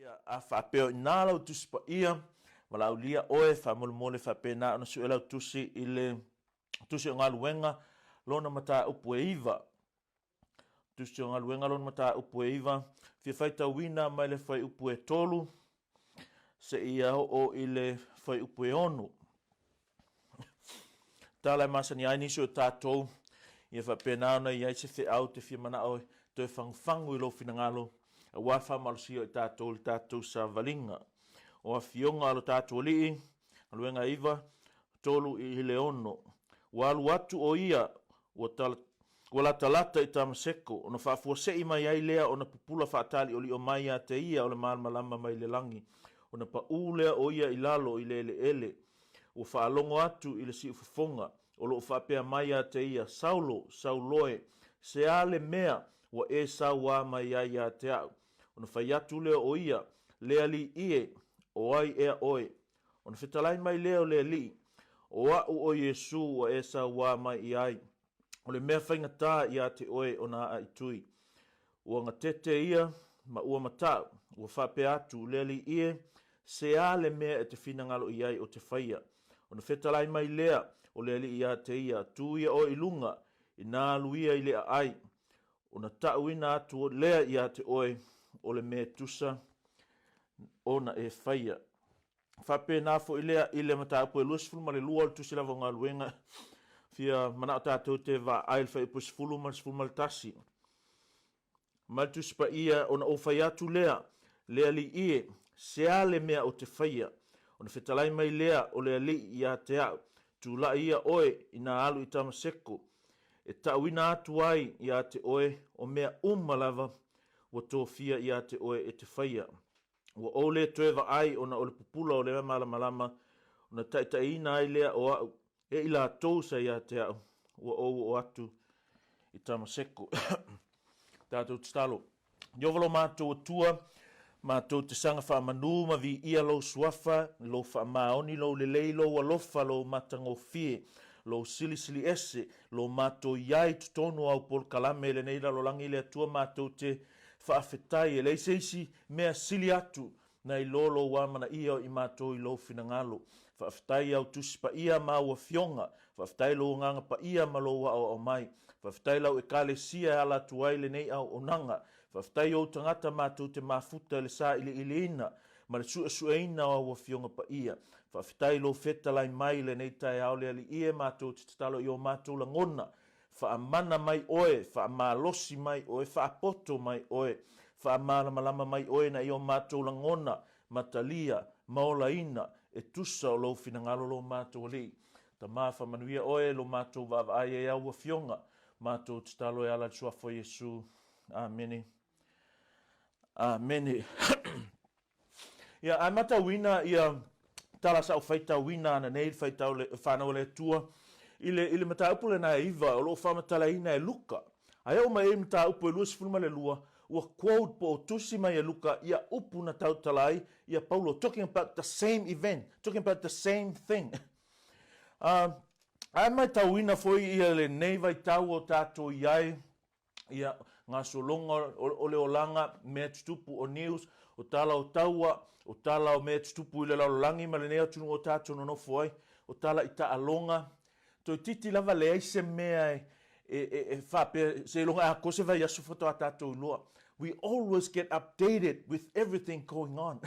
Ia, a faapea o i ina lau Tusi Paia, valaaulia oe, faamolemole faapena ona sue lau Tusi i le Tusi o Galuega, lona mataupu e 9. Tusi o Galuega, lona mataupu e 9, fia faitauina mai le fuaiupu e 3 seia oo i le fuaiupu e 6. Tala e masani ai nisi o tatou, ia faapena ona i ai se feau te fia manao e toe fagufagu i lou finagalo, aua le faamalosia o i tatou i le tatou savaliga. O Afioga a lo tatou Alii, Galuega 9, 3 i le 6. Ua alu atu o ia, ua tala, ua latalata i Tamaseko, ona faafuasei mai ai lea ona pupula faataliolio mai ia te ia o le malamalama mai le lagi, ona paū lea o ia i lalo i le eleele. Ua faalogo atu i le siufofoga, o lo o faapea mai ia te ia, Saulo, Saulo e, se a le mea ua e sauā mai ai ia te au? Ona fai atu lea o ia, Le Alii e, o ai ea oe? Ona fetalai mai lea o le Alii, O a'u o Iesu ua e sauā mai i ai. O le mea faigata ia te oe ona a'a i tui. Ua gatete ia ma ua mata'u, ua faapea atu, Le Alii e, se a le mea e te finagalo i ai o te faia? Ona fetalai mai lea o le Alii ia te ia, Tu ia oe i luga, ina alu ia i le aai, ona ta'uina atu lea ia te oe o le mea tusa ona e faia. Faapena foi lea i le mataupu e 22 o le Tusi lava o Galuega, fia manao tatou te vaai i le fuaiupu 10 ma le 11. Mai le Tusi Paia, ona ou fai atu lea, Le Alii e, se a le mea ou te faia? Ona fetalai mai lea o le Alii ia te au, Tulai ia oe ina alu i Tamaseko, e ta'uina atu ai ia te oe o mea uma lava ua tofia ia te oe e te faia. Ua ou le toe vaai ona o le pupula o le malamalama, ona taitaiina ai lea o a'u e i latou sa ia te a'u, ua ou oo atu i Tamaseko. Tatou tatalo. Ieova lo matou Atua, matou te saga faamanū ma viia Lou Suafa, Lou faamaoni, Lou lelei, Lou alofa, Lou matagofie, Lou silisili ese, Lo matou i ai i totonu o Au polokalame i lenei lalolagi le Atua matou te faafetai e leai se isi mea sili atu nai lo Lou amanaia o i matou i Lou finagalo. Faafetai i Au Tusi Paia ma Au Afioga. Faafetai Lou Agaga Paia ma Lou aoao mai. Faafetai Lau Ekalesia e ala atu ai lenei auaunaga. Faafetai i Ou tagata matou te mafuta i le sailiiliina ma le suesueina o Au Afioga Paia. Faafetai i Lou fetalai mai i lenei taeao le Alii e matou te tatalo i o matou lagona. Faamana mai Oe, faamalosi mai Oe, faapoto mai Oe, faamalamalama mai Oe ina ia o matou lagona, matalia, ma olaina, e tusa o Lou finagalo lo matou Alii. Tama, faamanuia Oe lo matou vaavaai ai Au Afioga, matou tatalo e ala i le Suafa o Iesu. Amene. Amene. Ia, ae matauina ia tala sa ou faitauina ananei le faitau le whanau a le Atua i le, i le mataupu lena e iva o lo o faamatalaina e Luka. Ae oo mai ai mataupu e 22, ua quote po o tusi mai e Luka ia upu na tautala ai ia Paulo, talking about the same event, talking about the same thing. Ae matauina foi ia lenei vaitau o tatou i ai, ia, gasologa o le olaga, mea tutupu o news, o tala o taua, o tala o mea tutupu i le lalolagi ma lenei atunuu o tatou nonofo ai, o tala i taaloga. Toeitiiti lava leai se mea e, e, e, e faapea, seiloga e atoa se vaiaso faatoa tatou iloa. We always get updated with everything going on.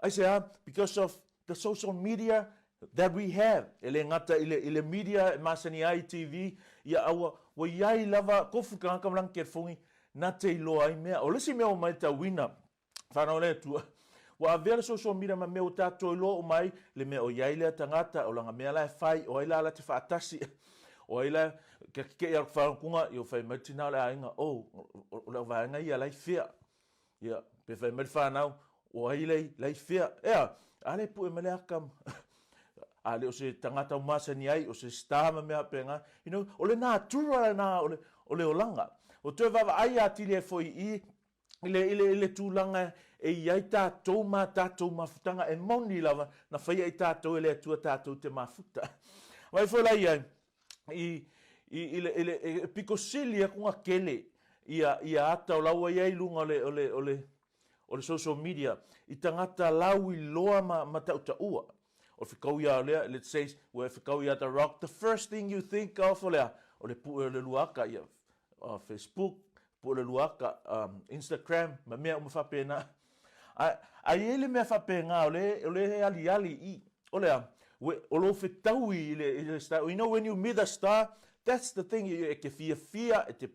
Aisea? Because of the social media that we have. E le gata i le, i le media e masani ai i TV, ia a ua, ua i ai lava kofu tagata ma lana telefoni na te iloa ai mea. O le isi mea ua matauina, whanau le Atua, ua avea le social media ma mea ua tatou iloa uma ai le mea o i ai lea tagata, o lana mea la e fai, o ai la la te faatasi, o ai la, kia kekei a whanau ia fai mai tina o le aiga, oh, o le auvaega ia la i fea. Ia, pe fai mai le whanau, o ai lei, lei fea. Ea, a le pue mai le aka, a le o se tagata o masani ai, o se star ma mea faapena. You know, o le natura lena o le, o le olaga. O toe vaavaai atili ai foi i i, i le, i le, i le tulaga e i ai tatou ma tatou mafutaga e moni lava na faia i tatou e le Atua tatou te mafuta. Vaai foi la i ai, i, i, i le, i le, e pito sili atu ona tele ia, ia ata o la ua i ai i luga o le, o le, o le, o le social media i tagata lauiloa ma ma tautaua. O le fekau ia o lea, let's say ua e fekau ia The Rock, the first thing you think of o le a? O le pue o le luaka ia Facebook, pue o le luaka Instagram ma mea uma faapena. Ae ae i ai le mea faapena o le o le aliali i i. O le a? O lou fetaui i le i le star, you know when you meet a star, that's the thing, e te fiafia, e te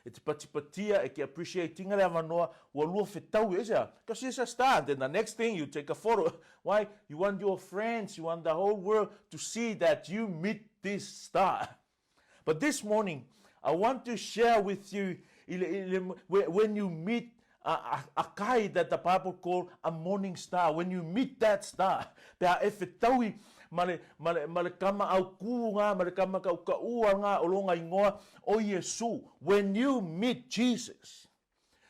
e te patipatia, e te appreciate ina le avanoa, ua lua fetaui, aisea? Because she's a star, then the next thing you take a photo, why? You want your friends, you want the whole world to see that you meet this star. But this morning, I want to share with you i le, i le, when you meet a, a, a guy that the Bible call a morning star, when you meet that star, pe a e fetaui ma le, ma le, ma le kama au kū ngā, ma le kama kaukaua ngā o longa ingoa o Iesu. When you meet Jesus,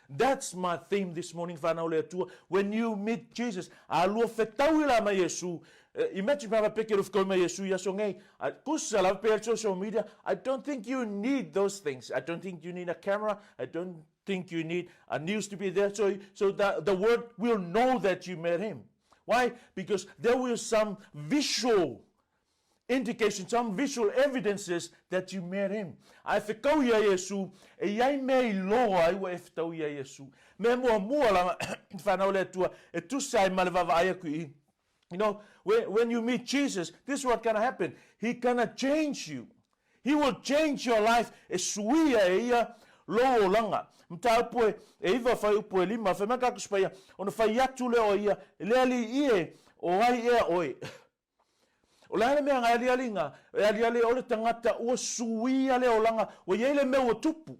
That's my theme this morning, whanau le Atua. When you meet Jesus, a lua fetaui la ma Iesu. Imagine pa peke lo fekau ma Iesu i aso nei. Kusa la pe social media. I don't think you need those things. I don't think you need a camera. I don't think you need a news to be there so, so that the world will know that you met him. Why? Because there will some visual indication, some visual evidences that you met him. A e fetau ia Iesu, e i ai mea i loa ai ua e fetau ia Iesu. Mea muamua lava, whanau le Atua, e tusa ai ma le vaavaai aku i. You know, when, when you meet Jesus, this is what gonna happen. He gonna change you. He will change your life, e suia e ia lou olaga. Mataupu e, e iva fuaiupu e lima, fai mai ka Tusi Paia, ona fai atu lea o ia, le Alii e, o ai ea oe. O le a le mea na alialiga? E aliali o le tagata ua suia le olaga, ua i ai le mea ua tupu.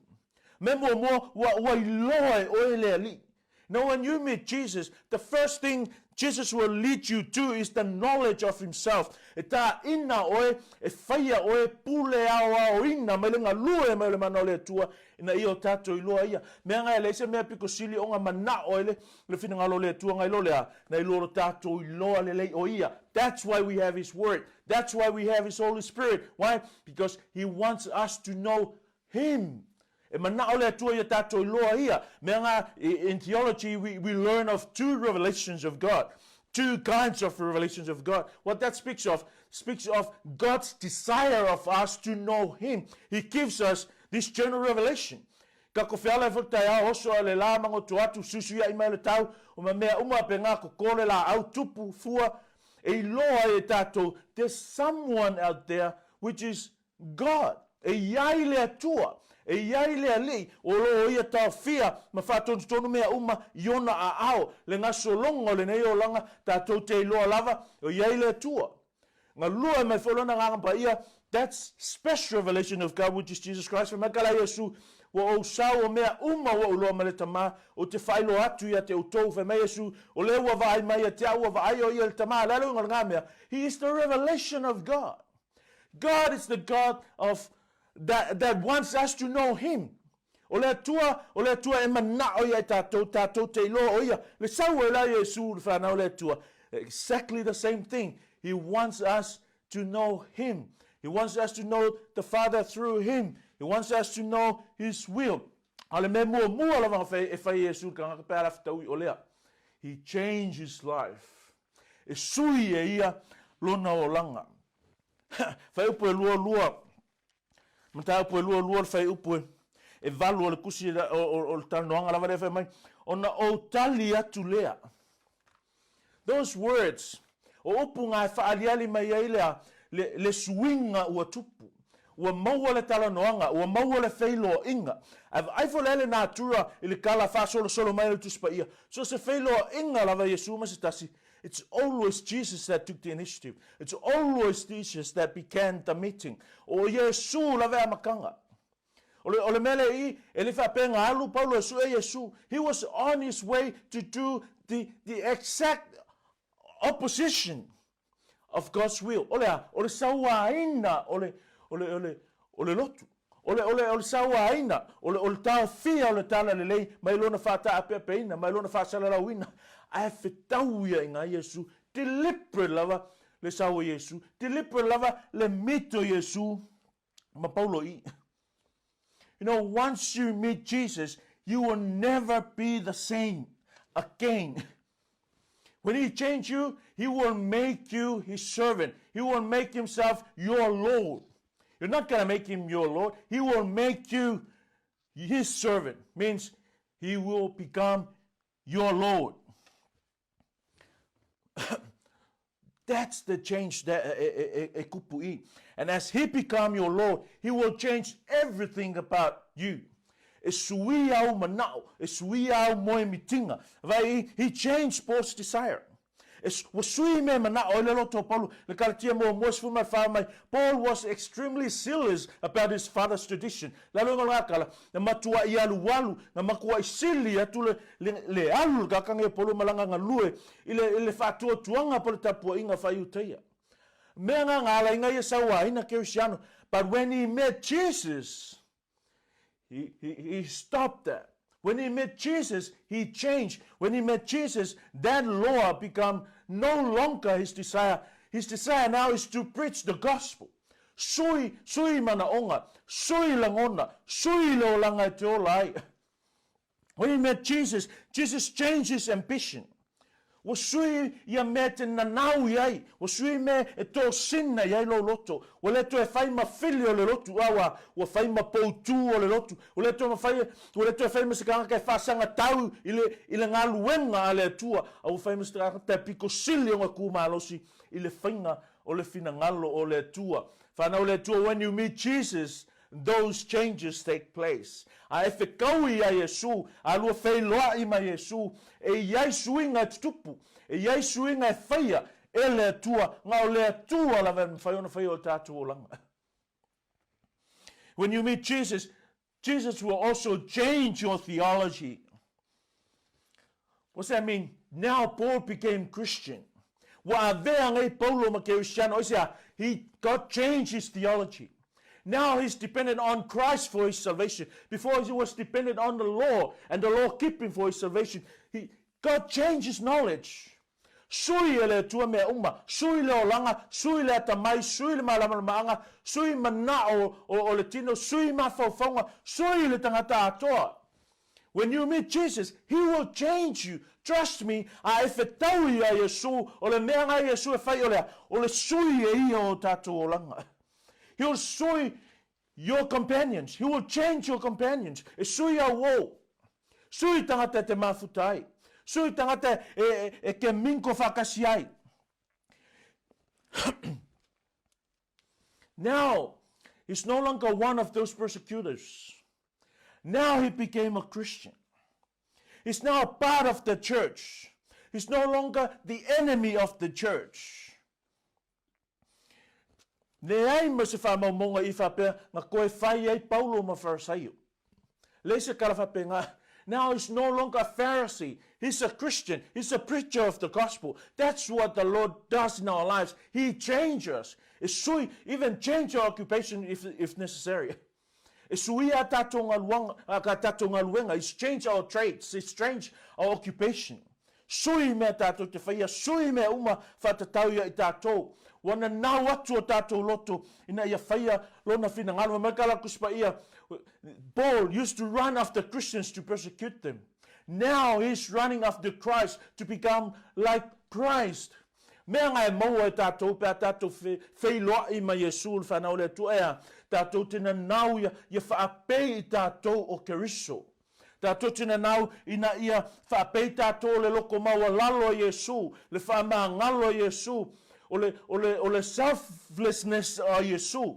Mea muamua, ua, ua iloa e oe le Alii. Now when you meet Jesus, the first thing Jesus will lead you to is the knowledge of himself. E tāina oe, e whaia oe, pule aoaoina mai le galue mai o le mana o le Atua, ina ia o tātou iloa ia. Mea ngai le se mea piko sili o ngā manao e le, le finagalo o le Atua ngai lo lea, na iloa lo tātou iloa lelei o ia. That's why we have his word. That's why we have his Holy Spirit. Why? Because he wants us to know him. E manao le Atua ia tātou iloa ia. Mea ngā, in theology, we, we learn of two revelations of God. Two kinds of revelations of God. What that speaks of, speaks of God's desire of us to know Him. He gives us this general revelation. Ka ko whiala e whakutai ao oso a le la mangoto atu, susuiaʻi mai o le tau, o ma mea uma pe ngā koko le la au tupu, fua, e iloa ai e tātou, there's someone out there which is God. E i ai le Atua, e i ai le Alii, o lo o ia taofia ma whaatonutonu mea uma i ona aao, le gasologa o lenei olaga, tātou te iloa lava, o i ai le Atua. Galue mai foi lona Agaga Paia, that's special revelation of God which is Jesus Christ, fai mai ka la Iesu, ua ou sau o mea uma ua ou loa ma le Tama, ou te faailoa atu ia te outou, fai mai Iesu, o le ua vaai mai ia te au, ua vaai o ia i le Tama, le a le uiga o le ngā mea? He is the revelation of God. God is the God of that, that wants us to know Him. O le Atua, o le Atua e manao ia i tātou, tātou te iloa o ia. Le sau e la Iesu le whanau le Atua. Exactly the same thing. He wants us to know Him. He wants us to know the Father through Him. He wants us to know His will. A le mea muamua lava e whai Iesu le kangaka pe ala whitaui o lea. He changed his life. E sui e ia lona olaga. Whai upu e lua lua Mataupu e lualua le fuaiupu e, e valu o le kusi o, o, o le talanoaga lava lea fai mai, ona ou tali atu lea. Those words, o upu ngā e whaaliali mai ai lea, le, le suiga ua tupu. Ua maua le talanoaga, ua maua le feiloaiga. Ae vaai foi lea le natura i le kala faasolosolo mai o le Tusi Paia. So se feiloaiga lava Iesu ma se tasi, It's always Jesus that took the initiative. It's always Jesus that began the meeting. O Iesu lava e amataga. O le, o le mea lea i, e le faapea na alu Paulo e sue Iesu. He was on his way to do the, the exact opposition of God's will. O le a? O le sauaina o le, o le, o le, o le lotu. O le, o le, o le sauaina, o le, o le taofia o le talalelei mai lona faataapeapeina, mai lona faasalalauina, ae fetau ia i ngā Iesu, deliberate lava le sau o Iesu, deliberate lava le meet o Iesu ma Paulo i. You know, once you meet Jesus, you will never be the same. again. When he change you, he will make you his servant. He will make himself your Lord. You're not going to make him your Lord. He will make you his servant. Means he will become your Lord. That's the change that e, e, e, kupu i. And as he become your Lord, he will change everything about you. E sui au mana'o, e sui au moemitinga. Vai, he changed Paul's desire. E, ua sui mea mana'o ai le loto o Paulo. Le Kalatia muamua 14 mai, Paul was extremely zealous about his father's tradition. Lalo inga o le gakala, na matua'i alualu, na makua'i sili atu le, le, le alu le gakanga e Paulo malaga galue i le, i le faatuatuaga po le tapuaiga faa-Iutaia. Mea nga nga ala inga ia sauaina Kerisiano. But when he met Jesus, He, he, he stopped that. When he met Jesus, he changed. When he met Jesus, that law become no longer his desire. His desire now is to preach the gospel. Sui, sui manaonga, sui lagona, sui le olaga e te ola ai. When he met Jesus, Jesus changed his ambition. Ua sui ia mea e te nanau i ai, ua sui mea e tōsina i ai lou loto. Ua le toe fai ma fili o le lotu, a ua, ua fai ma poutū o le lotu. Ua le toe mafai, ua le toe fai ma se tagata e faasagatau i le, i le galuega a le Atua, a ua fai ma se tagata e pito sili ona kūmalosi i le faiga o le finagalo o le Atua. Whanau le Atua, when you meet Jesus, those changes take place. A e fekaui iā Iesū, a lua feiloaʻi ma Iesū, e i ai suiga e tutupu, e i ai suiga e faia e le Atua, na o le Atua lava e mafai ona faia o tatou olaga. When you meet Jesus, Jesus will also change your theology. What's that mean? Now Paul became Christian. Ua avea nei Paulo ma Kerisiano, aisea? He, God changed his theology. Now he's dependent on Christ for his salvation. Before he was dependent on the law and the law keeping for his salvation. He, God changed his knowledge. Sui e le Atua mea uma, sui le olaga, sui le atamai, sui le malamalamaaga, sui mana'o o, o le tino, sui mafaufauga, sui le tagata atoa. When you meet Jesus, He will change you. Trust me, a e fetau iā Iesū, o le mea nga Iesū e fai o le a? O le sui e ia o tatou olaga. He'll sui your companions. He will change your companions. E sui au ou. Sui tangata e te mafuta ai. Sui tangata e, e, e ke minko whakasi ai. Now, he's no longer one of those persecutors. Now he became a Christian. He's now part of the church. He's no longer the enemy of the church. Leai ma se faamaumauga i faapea na koe fai ai Paulo ma Farisaio. Leai se kala faapena. Now he's no longer a Pharisee. He's a Christian. He's a preacher of the gospel. That's what the Lord does in our lives. He changes us. E sui, even change our occupation if, if necessary. E suia a tātou galuanga, a kā tātou galuega. It's change our trades. It's change our occupation. Sui mea tātou te whaia, sui mea uma whaatatau ia i tātou. Ua nanau atu o tātou loto ina ia whaia lona whinangalo. Mai ka la kuspa ia, Paul used to run after Christians to persecute them. Now he's running after Christ to become like Christ. Mea nga e maua e tātou pe a tātou wheiloaʻi ma Iesu le whanau o le Atua e a, tātou te nanau ia, ia whaapei i tātou o Keriso. Tātou te nanau ina ia whaapei tātou o le loko maualalo a Iesu, le whaamāngalo a Iesu, o le, o le, o le selflessness a Iesu.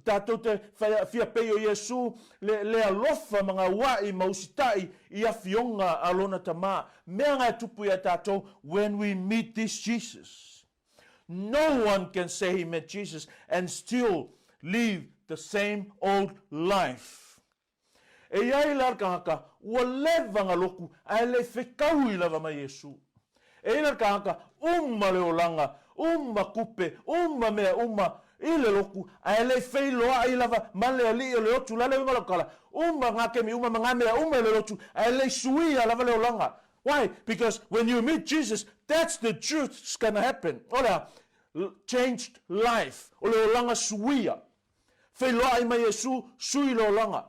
Tātou te whia pei o Iesu, le, le alofa ma ngā uaʻi ma usitaʻi i awhionga a lona tamā. Mea nga e tupu ia tātou when we meet this Jesus. No one can say he met Jesus and still live the same old life. E i ai la le tagata, ua leva nga loku, ae le fekaui lava ma Iesu. E i la le tagata, uma le olaga, uma kupe, uma mea uma i le loku, ae le feiloaʻi lava ma le Alii o le otu. La le uiga o lau tala, uma nga kemi uma ma nga mea uma i le lotu, ae le suia lava le olaga. Why? Because when you meet Jesus, that's the truth's gonna happen. O le a? Changed life. O le olaga suia. Feiloaʻi ma Iesu, sui le olaga.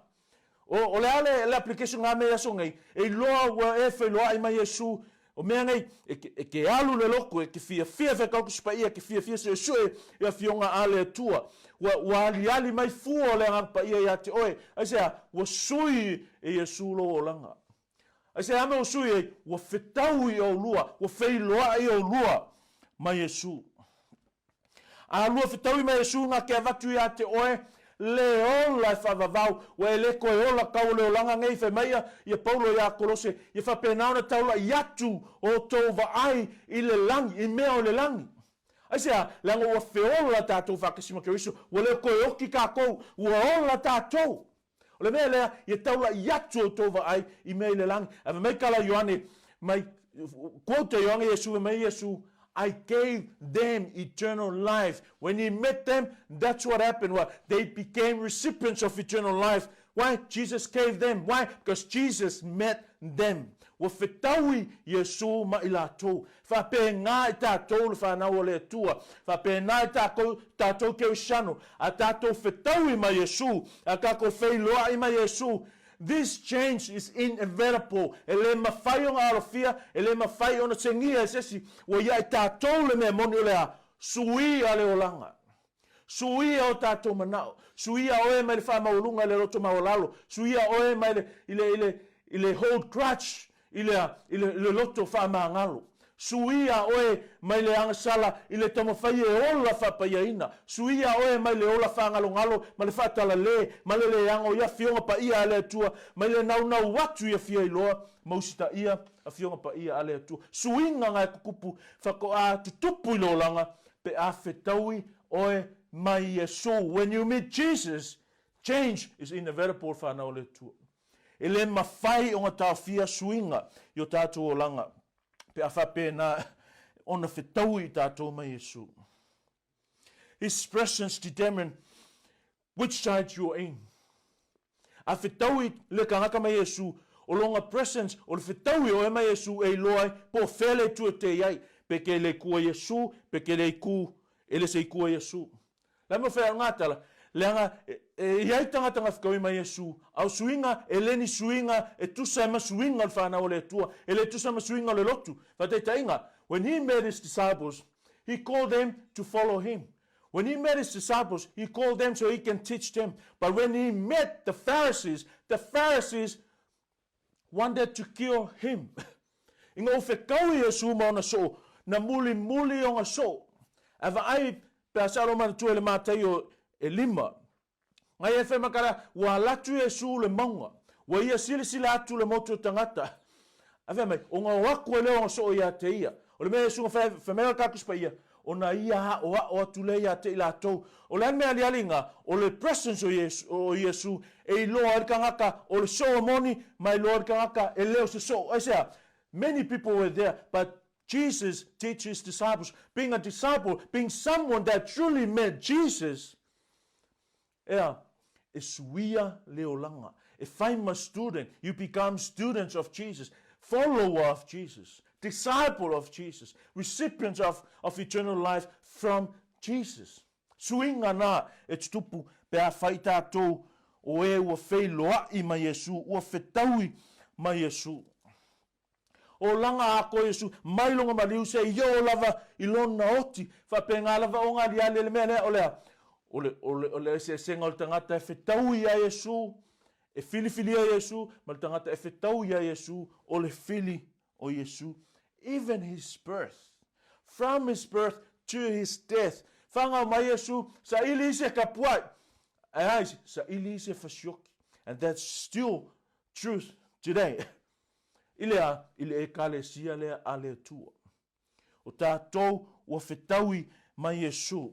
O, o le a le, le application ngā mea i aso nei, e iloa ua e feiloai ma Iesu, o mea nei, e ke, e ke alu le loto, e ke fiafia whekau ki paia, e ke fiafia suesue i afioga a le Atua. Ua, ua aliali mai fua o le Agaga Paia ia te oe. Aisea? Ua sui e Iesu lou olaga. Aisea mea ua sui ai? Ua fetau i oulua, ua feiloai oulua ma Iesu. A lua fetaui ma Iesu na ke avatu ia te oe, le ola e faavavau, ua e le toe ola kau o le olaga nei, fai mai ia, ia Paulo iā Kolose, ia faapena ona taulaʻi atu outou vaai i le lagi, i mea o le lagi. Aisea? Leaga ua feola tatou faatasi ma Keriso, ua le toe oti tatou, ua ola tatou. O le mea lea, ia taulaʻi atu outou vaai i mea i le lagi. Ae fai mai tala Ioane mai, quote a Ioane Iesu, fai mai Iesu, I gave them eternal life. When he met them, that's what happened. What? They became recipients of eternal life. Why? Jesus gave them. Why? Because Jesus met them. Ua fetaui Iesu ma i latou. Faapena i tatou le fanau o le Atua, faapena i takou, tatou Kerisiano, a tatou fetaui ma Iesu, a takou feiloai ma Iesu, this change is inevitable, e le mafai ona alofia, e le mafai ona segia e se isi, ua ia i tatou le mea moni o le a? Suia le olaga. Suia o tatou manao. Suia oe mai le faamaualuga i le loto maualalo. Suia oe mai le, i le, i le, i le hold grudge, i le, i le, i le loto faamagalo. Suia oe mai le agasala i le taumafai e ola faapaiaina. Suia oe mai le ola faagalogalo ma le faatalale ma le leaga o ia Afioga Paia a le Atua, mai le naunau atu i Afia Iloa ma usitaia Afioga Paia a le Atua. Suiga na e tutupu faatoa tutupu i le olaga Pe a fetaui oe mai Iesu. When you meet Jesus, change is inevitable whanau o le Atua. E le mafai ona taofia suiga i o tatou olaga pe a faapena ona fetaui i tatou mai Iesu. His presence determine Which side you are in? A fetaui le tagata ma Iesu, o lona presence, o le fetaui o oe ma Iesu e iloa ai po o fea le itu e te i ai, pe ke le itu a Iesu, pe ke le itu e le se itu a Iesu. Le a mea o fea ngā tala? Leaga e i ai tagata na fetaui ma Iesu, a o suiga e le ni suiga e tusa ai ma suiga o le whanau o le Atua, e le tusa ma suiga o le lotu. Faataitaiga, when he met his disciples, he called them to follow him. When he met his disciples, he called them so he can teach them. But when he met the Pharisees, the Pharisees wanted to kill him. Ina ua fekaui Iesu ma ona soo, na mulimuli ona soo. Ae vaai pe a salo manatua i le Mataio e lima. Ngai e whemakara, ua ala atu Iesu le mauga. Ua ia silasila atu le motu o tagata. A fai mai, o nga o aku e leo ona soo ia te ia. O le mea Iesu nga fai mai o le kakus pa ia, ona ia aʻoaʻo atu lea ia te i latou. O le a le mea aliali nga, o le presence o Iesu, o Iesu e iloa ai le tagata o le soo moni, ma iloa ai le tagata e le o se soo. Aisea? Many people were there, but Jesus teach his disciples. Being a disciple, being someone that truly met Jesus, Ea, e suia le olaga. E fai ma student, you become students of Jesus, follower of Jesus, disciple of Jesus, recipients of, of eternal life from Jesus. Suiga na e tutupu pe a fai tatou o e ua feiloai ma Iesu, ua fetaui ma Iesu. Olaga a ko Iesu, mai lona maliu seia oo lava i lona oti. Faapena lava o nga aliali e le mea lea, o le a? O le, o le, o le eseesega o le tagata e fetaui ia Iesu, e filifilia Iesu, ma le tagata e fetau ia Iesu, o le fili o Iesu. Even his birth, from his birth to his death. Whangau mai Iesu, saili i se kapuai. Ae a isi, saili i se fasioki. And that's still truth today. I le a? I le Ekalesia lea a le Atua. O tatou ua fetaui ma Iesu.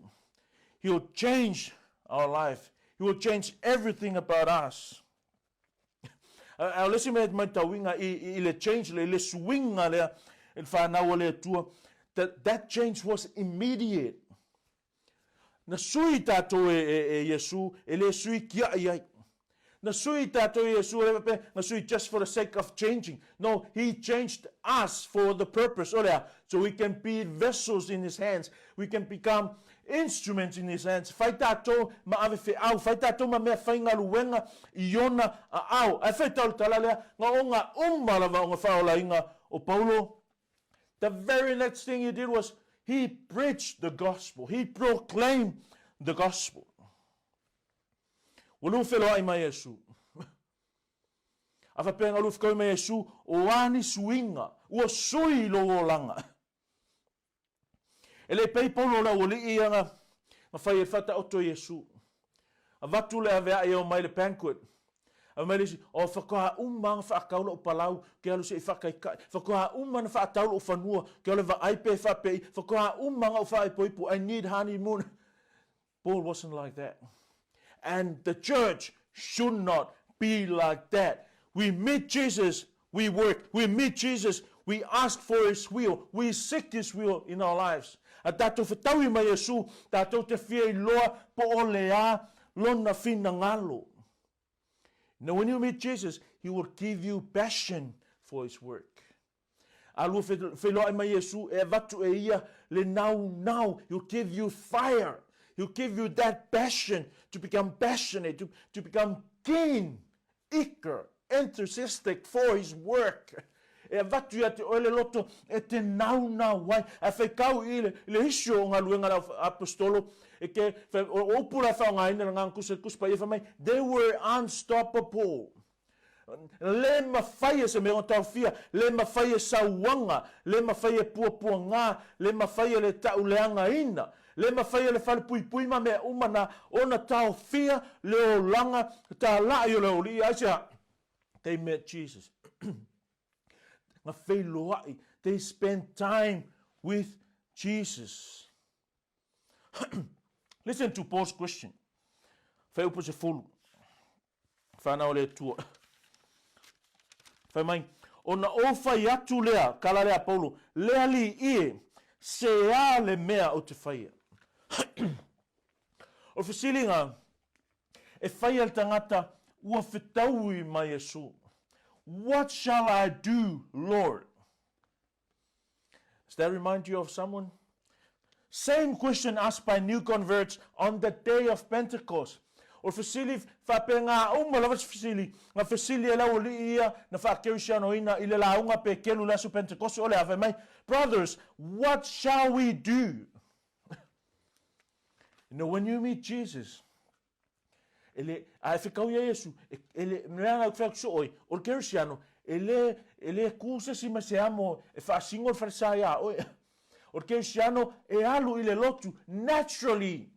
He will change our life. He will change everything about us. A o le isi mea matauina i, i le change le, i le suiga lea i le whanau o le Atua, that, that change was immediate. Na sui tatou e, e, e Iesu, e le sui kiaʻi ai. Na sui tatou e Iesu, e le faapea, na sui just for the sake of changing. No, he changed us for the purpose. O le a? So we can be vessels in his hands. We can become instruments in His hands, fai tatou ma ave feau, fai tatou ma mea faigaluega i Ona aao. Ae faitau le tala lea, na oga uma lava ona faaolaina o Paulo. The very next thing he did was he preached the gospel. He proclaimed the gospel. Ua lua feloai ma Iesu. A faapea na lua fekaui ma Iesu, o a ni suiga ua sui i lou olaga? E le pei Paulo o le aualii ia na, na fai ai le faataoto i Iesu. Avatu le avea'i e omai i le banquet. Fai mai le isi, Oh, faatoa uma lava ona faatau lou palau, ke alu se i faataitai. Faatoa uma ona faatau lou fanua, ke alu e vaai pe faapei. Faatoa uma ona ou faaipoipo, I need honeymoon. Paul wasn't like that. And the church should not be like that. We meet Jesus, we work. We meet Jesus, we ask for his will. We seek his will in our lives. A tatou fetaui ma Iesu, tatou te fia iloa po o le a lona finagalo. Now when you meet Jesus, he will give you passion for his work. A lua feiloai ma Iesu, e avatu e ia le naunau. He'll give you fire. He'll give you that passion to become passionate, to, to become keen, eager, enthusiastic for his work. E avatu ia te oe le loto e te naunau ai. Ae whaikau i le, i le isi o galuega a le apostolo, e ke, o upu la e whaongaina le nganga kusa kusa pa ia whamai, they were unstoppable. Le mawhai e se mea o taofia, le mawhai e sauaga, le mawhai e puapuaga, le mawhai e le ta'uleagaina, le mawhai e le falepuipui ma mea uma na ona taofia le olaga tala'i o le aualii. Aisea? They met Jesus. Na feiloa'i. They spent time with Jesus. Listen to Paul's question. Whaiupu sefulu. Whanau o le Atua. Fai mai, ona ou fai atu lea, kala lea Paulo, le alii e, se a le mea ou te faia. O le fesiliga, e faia le tagata ua fetaui ma Iesu. What shall I do, Lord? Does that remind you of someone? Same question asked by new converts on the day of Pentecost. O le fesili faapea ngā uma lava se fesili, ngā fesili e le aualii ia na faakerisianoina i le lauga Pekelu le aso Pentekosi o le a fai mai, Brothers, what shall we do? You know, when you meet Jesus, E le, a e fekau ia Iesu, e, e le, mea ana whai atu oi, o le Kerisiano, e le, e le ku se si ma se amo e whaasingo le wharesā ia oe. O le Kerisiano e alu i le lotu, naturally.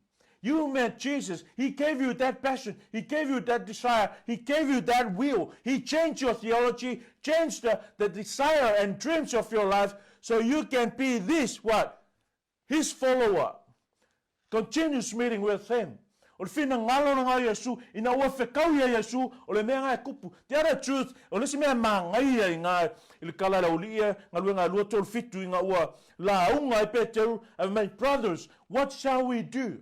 You met Jesus. He gave you that passion. He gave you that desire. He gave you that will. He changed your theology, changed the, the desire and dreams of your life so you can be this, what? His follower. Continues meeting with him. O le finagalo na ngā Iesu, ina ua fekau ia Iesu, o le mea ngā e kupu. The other truth, o le isi mea e māngaia i ngā, i le kala le auli'i e, galuega e 2, 3, 7 i ngā ua lauga ai Peteru, ae fai mai, Brothers, what shall we do?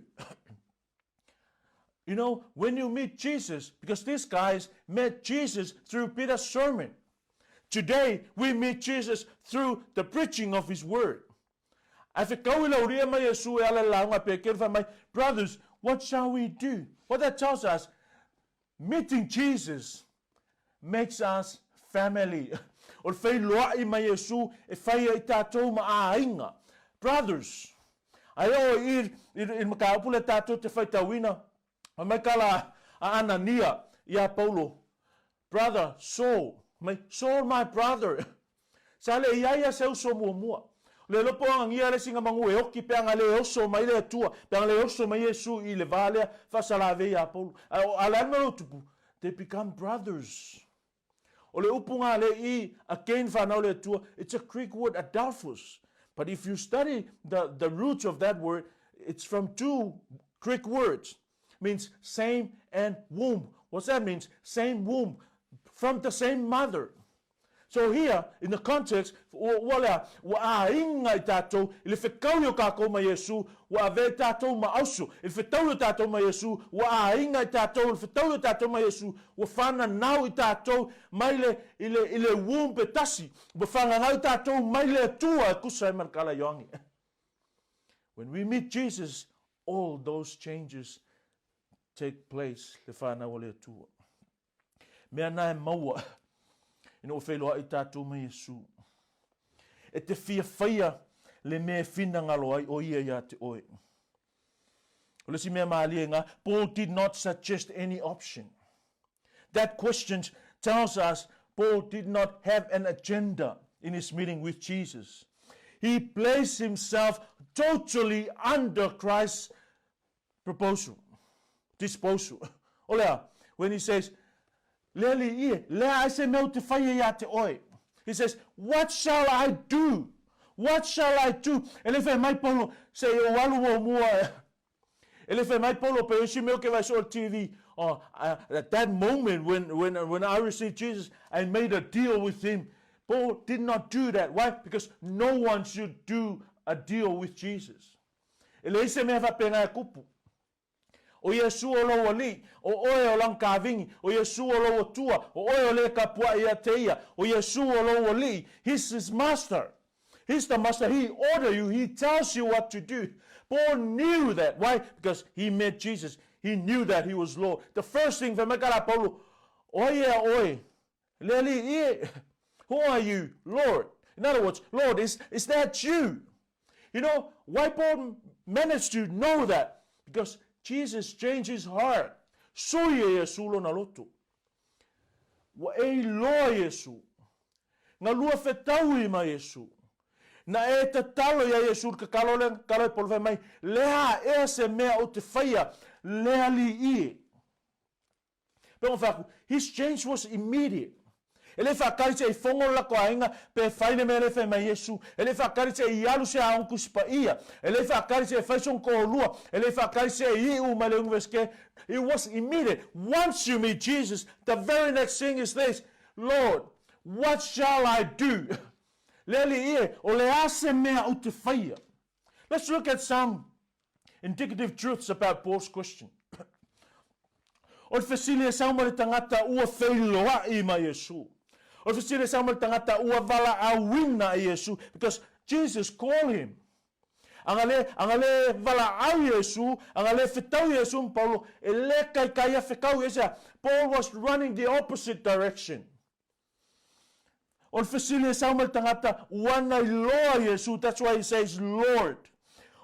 You know, when you meet Jesus, because these guys met Jesus through Peter's sermon. Today, we meet Jesus through the preaching of his word. Ae fekau i lauria mai Iesu e ala le lauga a Pekeru fai mai, Brothers, what shall we do? What that tells us, meeting Jesus makes us family. O le feiloai mai Iesu e fai ai tatou ma aiga. Brothers, Ae oo i i le mataupu lea tatou te faitauina, fai mai ka la a Anania iā Paulo, Brother Saul, fai mai, Saul my brother. Sa le i ai ia se uso muamua. O le lopo Anania le isi na manu e oki pe ana le oso mai le Atua, pe ana le oso mai Iesu i le va lea faasalavei iā Paulo. Ae o a le a le mea o lo tupu? They become brothers. O le upu ngā le i, again whanau le Atua, it's a Greek word, adelphos. But if you study the, the roots of that word, it's from two Greek words. Means same and womb. What's that means? Same womb. From the same mother. So here, in the context, ua lea, ua āinga i tātou, i le fekaui o kākou ma Iesu, ua avea i tātou ma auso. I le fetaui o tātou ma Iesu, ua āinga i tātou, i le fetaui o tātou ma Iesu, ua whananau i tātou mai le, i le, i le womb e tasi, ua whananau i tātou mai le Atua e kusa e ma le kala Ioangi. When we meet Jesus, All those changes take place le whanau o le Atua. Mea na e maua ina ua feiloai tatou ma Iesu. E te fia faia le mea e finagalo ai o ia ia te oe. O le isi mea malie nga, Paul did not suggest any option. That question tells us Paul did not have an agenda in his meeting with Jesus. He placed himself totally under Christ's proposal, disposal. O lea, when he says, Le alii ie, lea ai se mea u te whaia ia te oe. He says, what shall I do? What shall I do? E le whai mai Paulo, se i o alu o mua. E le whai mai Paulo, pe isi mea ke vai so TV. Oh, at that moment when, when, when I received Jesus, I made a deal with him. Paul did not do that. Why? Because no one should do a deal with Jesus. E leai se mea faapena e kupu. O Iesu o lou Alii, o oe o lang kavingi, o Iesu o lou Atua, o oe o le kapuaʻi ia te ia, o Iesu o lou Alii, He's his master. He's the master. He order you. He tells you what to do. Paul knew that. Why? Because he met Jesus. He knew that he was Lord. The first thing, fai mai ka la Paulo, o ai ea oe? Le Alii e, who are you, Lord? In other words, Lord, is, is that you? You know, why Paul managed to know that? Because Jesus changed his heart. Sui e Iesu lona loto. Ua e iloa Iesu. Nga lua fetaui ma Iesu. Na e tatalo ia Iesu le kakalo le kakalo e Paul fai mai, lea ea se mea o te whaia, le Alii e. Pe ona whai aku, his change was immediate. E le whakari te i fongo le lako ainga, pe whai le mea le whai mai Iesu. E le whakari te i alu se aong kusi pa ia. E le whakari te e whai song ko'olua. E le whakari te i iu mai le universike. It was immediate. Once you meet Jesus, the very next thing is this, Lord, what shall I do? Le alii e, o le a se mea o te whaia. Let's look at some Indicative truths about Paul's question. O le fesili e sau ma le tagata ua feiloai ma Iesu. O le fesili e sau ma le tagata ua valaauina e Iesu. Because Jesus called him. Aga le, aga le valaau Iesu, aga le fetau Iesu ma Paulo, e le kaikai ia fekau ia sea. Paul was running the opposite direction. O le fesili e sau mai le tagata, ua na iloa Iesu, that's why he says Lord.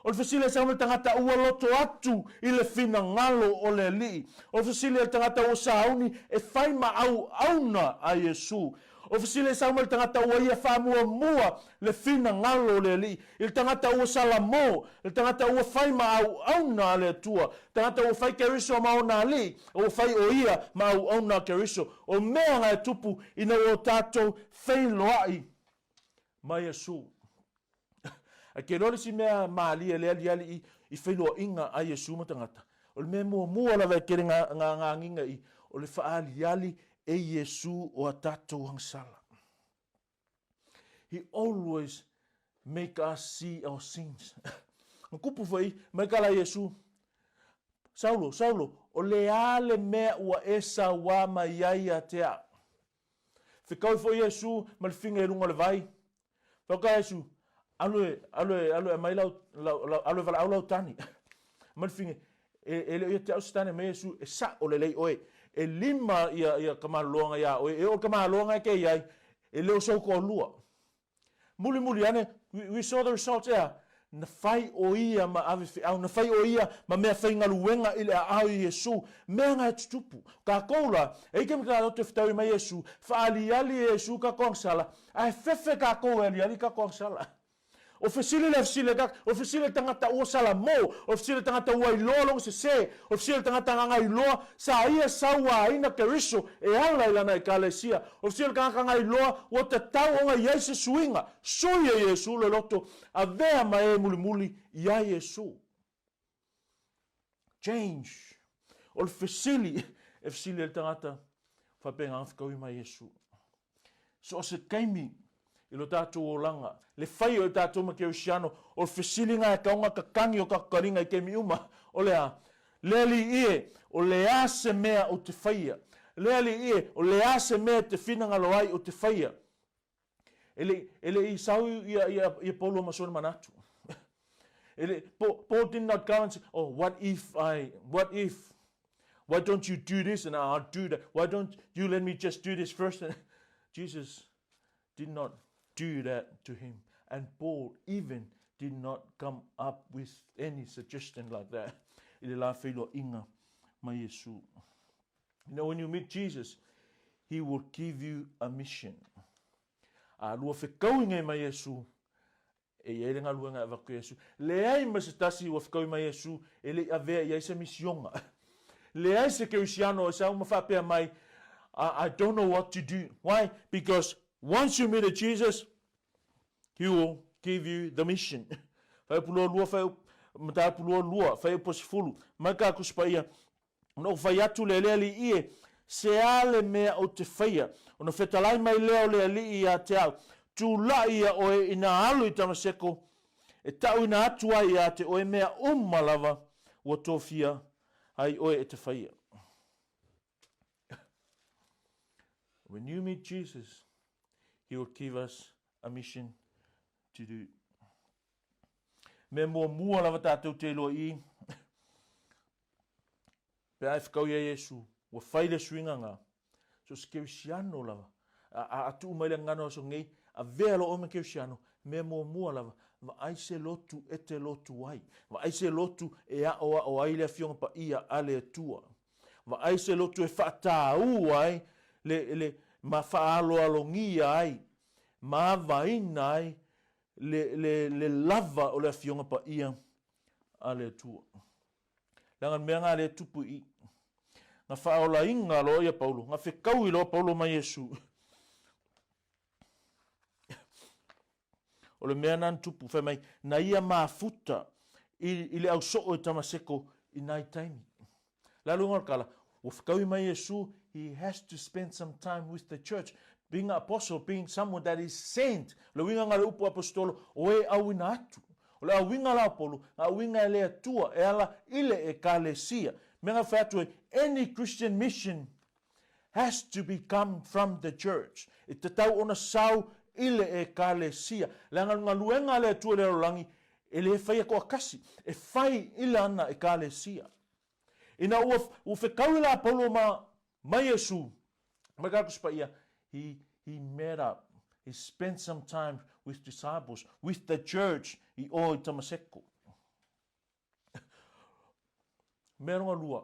O le fesili e sau mai le tagata, ua loto atu i le finagalo o le Alii. O le fesili a le tagata ua sauni e fai ma auauna a Iesu. O le fesili e sau mai le tagata ua ia faamuamua le finagalo o le Alii. I le tagata ua salamo, le tagata ua fai ma auauna a le Atua, tagata ua fai Keriso ma ona alii, ua fai o ia ma auauna a Keriso. O mea nga e tupu ina ua o tatou feiloai ma Iesu. Ae ke iloa le isi mea malie le aliali i, i feiloaiga a Iesu ma tagata, o le mea muamua lava e kele nga, nga, nga agiga i, o le faaliali e Iesu o a tatou agasala. He always make us see our sins. Nga kupu foi mai ka la Iesu, Saulo, Saulo, o le a le mea ua e sauā mai ai ia te au. Fekaui foi Iesu ma le figa i luga o le vai. Fai ka Iesu, alu e, alu e, alu e aumai lau, lau, lau, alu e valaau lau tane. Aumai le figa, e, e le o ia te au se tane mai Iesu, e sa'o lelei oe. E lima ia, ia kamaloloaga iā oe, e oo i kamaloloaga e ke i ai, e le o sou toalua. Mulimuli ane, we, we saw the results, ea, na fai o ia ma ave feau, na fai o ia ma mea faigaluega i le aao i Iesu, mea nga e tutupu. Kakou la, e ike ma tatou te fetaui mai Iesu, faaliali e Iesu ka koagasala, ae fefe kakou e aliali ka koagasala. O fesili le fesili ka, o fesili le tagata ua salamo, o fesili le tagata ua iloa lona sese, o fesili le tagata nga iloa sa ia sauaina Keriso e ala i lana ekalesia, o fesili le tagata nga iloa ua tatau ona i ai se suiga, sui e Iesu le loto, avea ma e mulimuli ia Iesu. Change. O le fesili e fesili ai le tagata, faapena ona fetaui mai Iesu. So o se taimi i lo tatou olaga, le fai o i tatou ma Kerisiano, o le fesiliga e taoga kakagi o tatou taliga i taimi uma, o le a? Le Alii e, o le a se mea ou te faia? Le Alii e, o le a se mea e te finagalo ai ou te faia? E le, e le i sau ia, ia, ia Paulo ma sona manatu. E le, Paul, Paul did not go and say, oh, what if I, what if, why don't you do this and I'll do that? Why don't you let me just do this first? And Jesus did not do that to him. And Paul even did not come up with any suggestion like that i le la feiloaiga ma Iesu. You know, when you meet Jesus, he will give you a mission. A lua fekauiga ma Iesu, e i ai le galuega e avatu e Iesu. Leai ma se tasi ua fekaui ma Iesu e le i avea i ai se misioga. Leai se kerisiano e sau ma faapea mai, I, I don't know what to do. Why? Because once you meet a Jesus, he will give you the mission. Fuaiupu 22, fuaiupu, mataupu 22, fuaiupu 10, mai ka Tusi Paia, Ona ou fai atu lea i le alii e, Se a le mea ou te faia? Ona fetalai mai lea o le alii ia te au, Tulai ia oe ina alu i Tamaseko, e tauina atu ai ia te oe mea uma lava ua tofia ai oe e te faia. When you meet Jesus, he will give us a mission to do. Mea muamua lava tātou te iloa i, pe a e whakau ia Iesu, ua whai le suinga ngā. So se kerisiano lava, a, a, a tuu mai le ngano aso ngei, a vea lo ome kerisiano, mea muamua lava, vaai se lotu e te lotu ai. Vaai se lotu e aoao ai le Afioga Paia a le Atua. Vaai se lotu e whaatāu ai le, le, ma whaaloalogia ai, ma avaina ai le, le, le lava o le Afioga Paia a le Atua. Leaga le mea nga le tupu i. Nga whaolainga loa ia Paulo, nga whekaui loa Paulo ma Iesu. O le mea na tupu, whai mai, na ia mafuta i, i le au soo i Tamaseko i nai taimi. Le alu o le kala, ua whakaui mai Iesu, he has to spend some time with the church. Being an apostle, being someone that is sent. Le uiga nga le upu apostolo, o e auina atu. O le auiga la o Paulo, nga auiga e le Atua, e ala i le ekalesia. Mea nga whai atu e, any Christian mission has to be come from the church. E tatau ona sau i le ekalesia. Leaga galuega a le Atua i le lalolagi, e le faia toakasi, e fai i lana ekalesia. Ina ua, ua fekaui la Paulo ma, ma Iesu, mai ka Tusi Paia, he, he met up, he spent some time with disciples, with the church i o i Tamaseko. Mea ronga lua,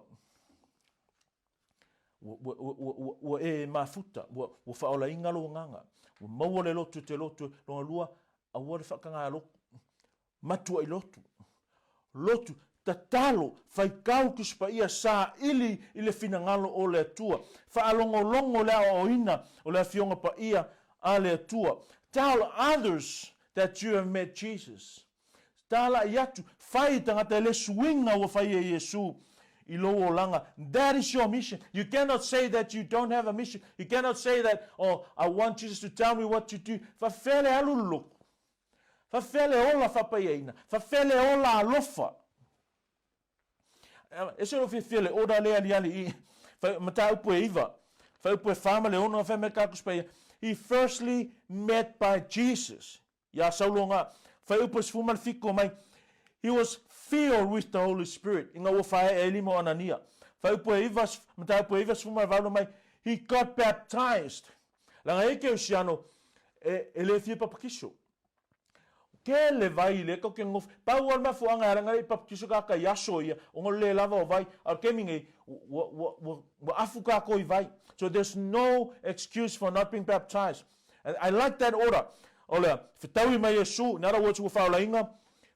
ua, ua, ua, ua, ua, ua e mafuta, ua, ua whaolainga lo nganga, ua maua le lotu te lotu, ronga lua, aua le whakangā loku, Matua i lotu. Lotu, tatalo, faitau Tusi Paia saili i le finagalo o le Atua. Faalogologo le aoaoina o le Afioga Paia a le Atua. Tell others that you have met Jesus. Talai atu, fai i tagata e le suiga ua fai e Iesu i lou olaga. That is your mission. You cannot say that you don't have a mission. You cannot say that, oh, I want Jesus to tell me what to do. Faafefea le alu le lotu? Faafefea le ola faapaiaina? Faafefea le ola alofa? Ese lou fiafia le order lea aliali i mataupu e iva, fuaiupu e fa ma le ono, fai mai ka Tusi Paia, He firstly met by Jesus. Ia Saulo nga, fuaiupu e 17 mai, He was filled with the Holy Spirit, ina ua faeae ai lima o Anania. Fuaiupu e iva, mataupu e 98 mai, He got baptized. Leaga e kerisiano e, e le fia papatiso. Ke le vai le kau ke ngof. Pau o le mafuaga e ala ngai papatiso ka ka i aso ia, o ngo le lava o vai. A o le kemi nei, ua, ua, ua, ua afu kākou i vai. So there's no excuse for not being baptized. And I like that order. O le fetaui mai Iesu, in other words, ua faolaina,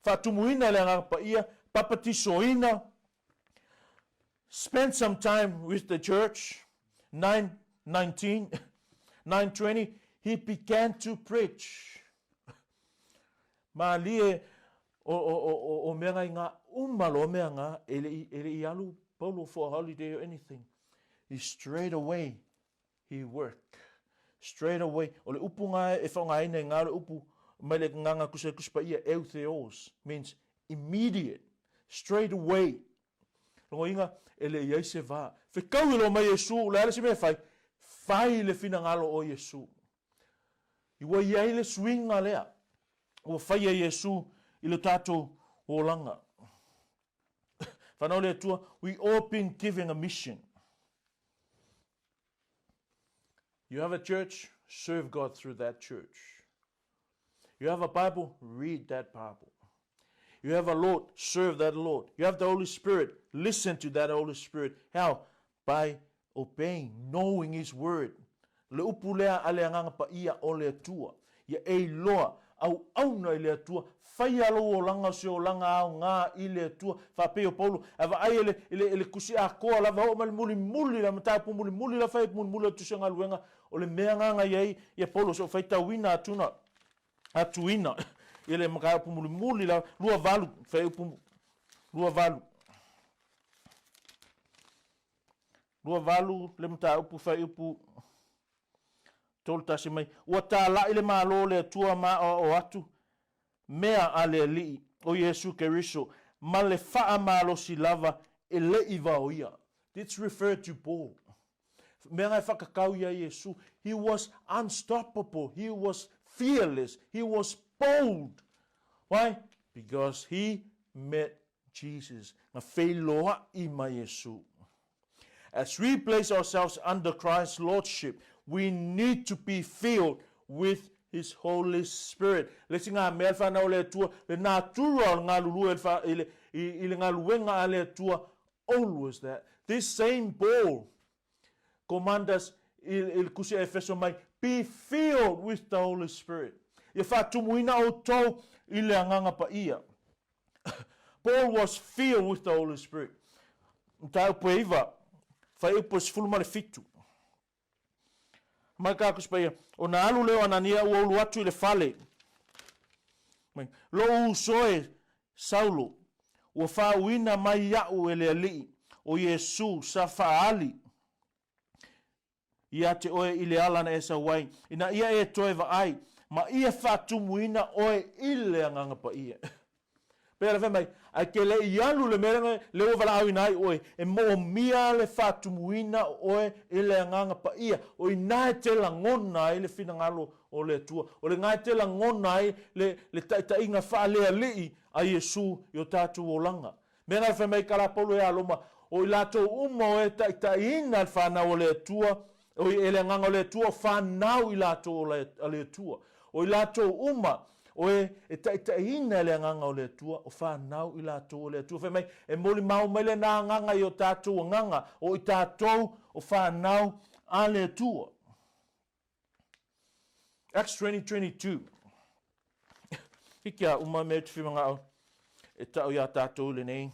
faatumuina e le Agaga Paia, papatisoina, Spend some time with the church. 9:19, 9:20, he began to preach. Malie o, o, o, o, o mea ngai ngā uma loa mea ngā, e le, e le i alu Paulo for a holiday or anything. He straight away, he work. Straight away, o le upu ngā e whaongaina i ngā o le upu mai le nganga kusa kusa pa ia, eutheos, means immediate, straight away. Logoina, e le i ai se va. Fekau i loa mai Iesu, o le a le isi mea e fai? Fai le finagalo o Iesu. I ua i ai le suiga lea ua fai e Iesu i lo tatou olaga. Whanau le Atua, we all been given a mission. You have a church, serve God through that church. You have a Bible, read that Bible. You have a Lord, serve that Lord. You have the Holy Spirit, listen to that Holy Spirit. How? By obeying, knowing His Word. Le upu lea a le Agaga Paia o le Atua. Ia e iloa, auauna i le Atua, faia lou olaga o se olaga aoga i le Atua. Faapei o Paulo, a vaai e le, i le, i le kusi atoa lava, oo mai le mulimuli, le mataupu mulimuli la fai mulimuli o le tusi galuega, o le mea agaga i ai ia Paulo, se o faitauina atuna, atuina i le mataupu mulimuli la, 28, fuaiupu 28. 28 le mataupu fuaiupu 31 mai, ua tālaʻi le Malo o le Atua ma aoao atu mea a le Alii o Iesu Keriso ma le faamalosi lava e le i vaoia. This refer to Paul. Mea nga e whakakau ia Iesu, he was unstoppable, he was fearless, he was bold. Why? Because he met Jesus, nga feiloaʻi ma Iesu. As we place ourselves under Christ's Lordship, we need to be filled with His Holy Spirit. Le isi ngā mea le whanau o le Atua, le natura o le galulue i le, i, i le galuega a le Atua, always that. This same Paul command us i, i le kusi a Efeso mai, be filled with the Holy Spirit. Ia whaatumuina outou i le agaga paia. Paul was filled with the Holy Spirit. Mataupu e iva, fuaiupu e 17. Mai ka kusi paia, o na alu lea o Anania ua ulu atu i le fale. Mai, lou uso e, Saulo, ua faauuina mai iaʻu e le Alii, o Iesu, sa faaali ia te oe i le ala na e sau ai, ina ia e toe vaai, ma ia faatumuina oe i le Agaga Paia. Pei ona fai mai, ae ke le i alu le mea lea le ua valaauina ai oe, e moomia le faatumuina o oe i le Agaga Paia, o ina e te lagona ai le finagalo o le Atua, o lena e te lagona ai le, le taitaiga faalealii a Iesu i o tatou olaga. Mea na fai mai ka la Paulo iā Roma, o i latou uma o e taitaiina le fanau a le Atua, o i e le Agaga o le Atua, o fanau i latou o a le Atua. O i latou uma o e e taitaiina e le Agaga o le Atua, o fanau i latou o le Atua. Fai mai, e molimau mai lena Agaga i o tatou agaga, o i tatou o fanau a le Atua. Acts 20:22. Hiki a uma mea te whimangao e tau iā tātou i lenei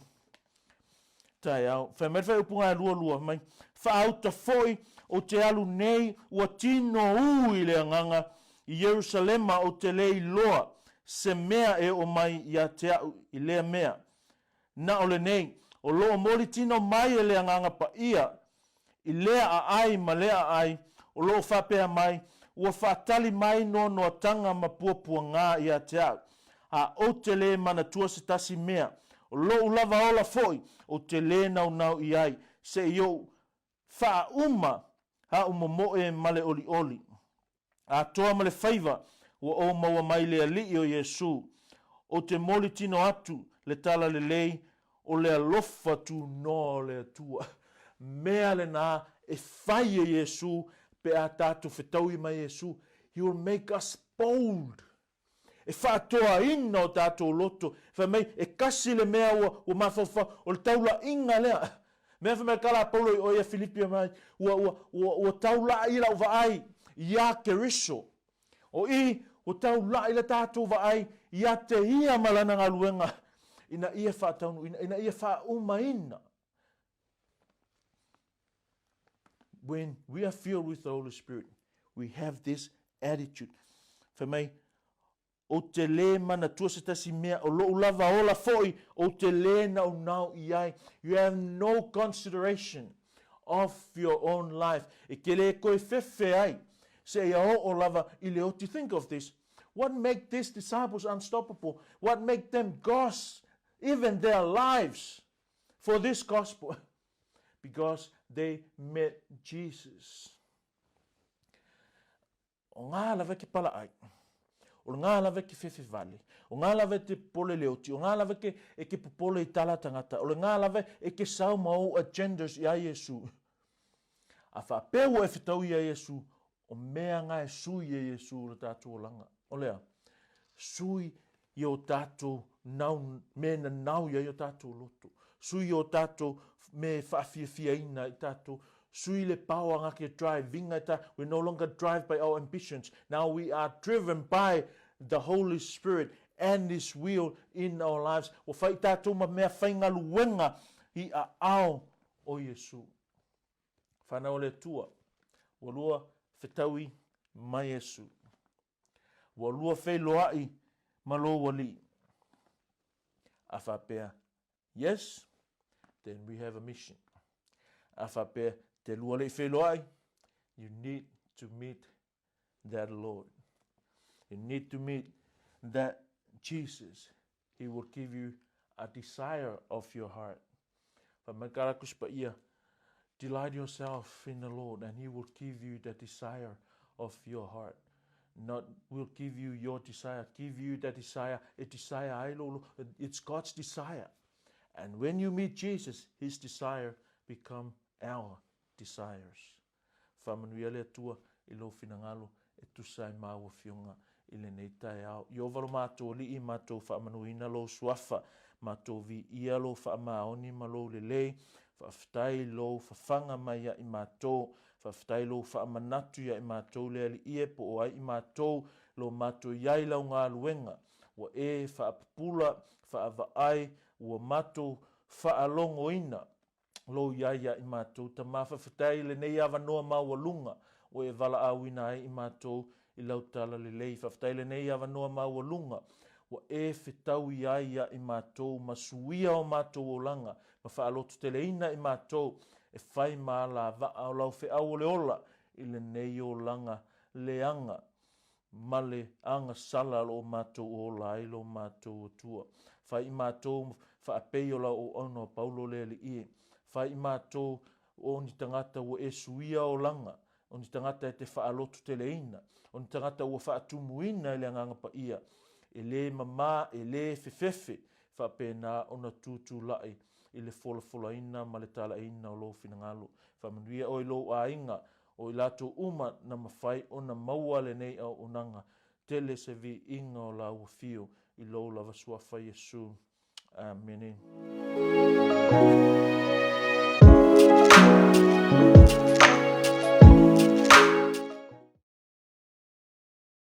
taeao. Whai mai whai upunga e lua lua mai. Whaauta foi o te alu nei ua tino ū i le agaga i Ierusalema o te le iloa se mea e oo mai ia te au i lea mea. Na o lenei, o loo moli tino mai e le Agaga Paia i lea aai ma lea aai, o loo faapea mai, ua faatali mai noanoatanga ma puapuagā ia te au, a ou te lē manatua se tasi mea, o lou lava ola foi, ou te lē naunau i ai, se i ou faauma aʻu momoe ma le olioli. Atoa ma le faiva ua ou maua mai le Alii o Iesu, ou te moli tino atu le tala lelei o le alofa tunoa o le Atua. Mea lena e fai e Iesu pe a tatou fetaui mai Iesu, He will make us bold. E faatoaina o tatou loto. Fai mai, e kasi le mea ua, ua mafaufau, o le taulaiga lea. Mea fai mai ka la Paulo i oe ia Filipi mai, ua, ua, ua, ua taulai lau vaai iā Keriso. O i, ua taulai le tatou vaai iā te ia ma lana galuega, ina ia faataunuuina, ina ia faaumaina. When we are filled with the Holy Spirit, we have this attitude. Fai mai, ou te lē manatua se tasi mea, o lou lava ola foi, ou te lē naunau i ai. You have no consideration of your own life. E ke lē koe fefe ai, seia oo lava i le oti. Think of this. What make these disciples unstoppable? What make them gods, even their lives, for this gospel? Because they met Jesus. O ngā lava ke pala ai. O lena lava e te fefe vale, o lena lava e te popole i le oti, o lena lava e te, e te popole i tala a tagata, o lena lava e te sao ma ou agendas ia Iesu. A faapea ua e fetaui ia Iesu, o mea na e sui e Iesu le tatou olaga. O le a? Sui i o tatou nau, mea e nanau i ai o tatou loto. Sui i o tatou mea e faafiafiaina ai tatou. Sui le power na te drive ina i ta, we no longer drive by our ambitions. Now we are driven by the Holy Spirit and His will in our lives. Ua fai tatou ma mea faigaluega i aao o Iesu. Whanau o le Atua, ua lua fetaui ma Iesu. Ua lua feiloai ma lou Alii. A faapea, yes, then we have a mission. A faapea, te lua le i feiloai, you need to meet that Lord. You need to meet that Jesus. He will give you a desire of your heart. Fai mai ka la Tusi Paia, Delight yourself in the Lord and he will give you the desire of your heart. Not will give you your desire, give you the desire, e desire ai lou lo, it's God's desire. And when you meet Jesus, his desire become our desires. Faamanuia le Atua i lou finagalo e tusa ai ma au afioga i lenei taeao. Ieova lo matou Alii, matou faamanuina lou suafa, matou viia lou faamaoni ma lou lelei. Faafetai i lou fafaga mai ia i matou. Faafetai i lou faamanatu ia i matou le Alii e po o ai i matou lo matou i ai lau galuega. Ua e faapupula, faavaai, ua matou faalogoina lou i ai ia i matou. Tama, faafetai i lenei avanoa maualuga ua e valaauina ai i matou i lau tala lelei. Faafetai i lenei avanoa maualuga ua e fetaui ai ia i matou ma suia o matou olaga ma faalototeleina i matou e fai ma alavaa o lau feau o le ola i lenei olaga leaga ma le agasala o lo o matou ola ai lo matou Atua. Fai i matou faapei o lau auauna o Paulo le Alii e. Fai i matou o ni tagata ua e suia olaga, o ni tagata e te faalototeleina, o ni tagata ua faatumuina i le Agaga Paia, e le mama, e le fefefe, faapena ona tutulai i le folafolaina ma le talaiina o lou finagalo. Faamanuia oe i lou aiga, O i latou uma na mafai ona maua lenei auaunaga, tele se viiga o lāua afio i lou lava suafa Iesu. Amene.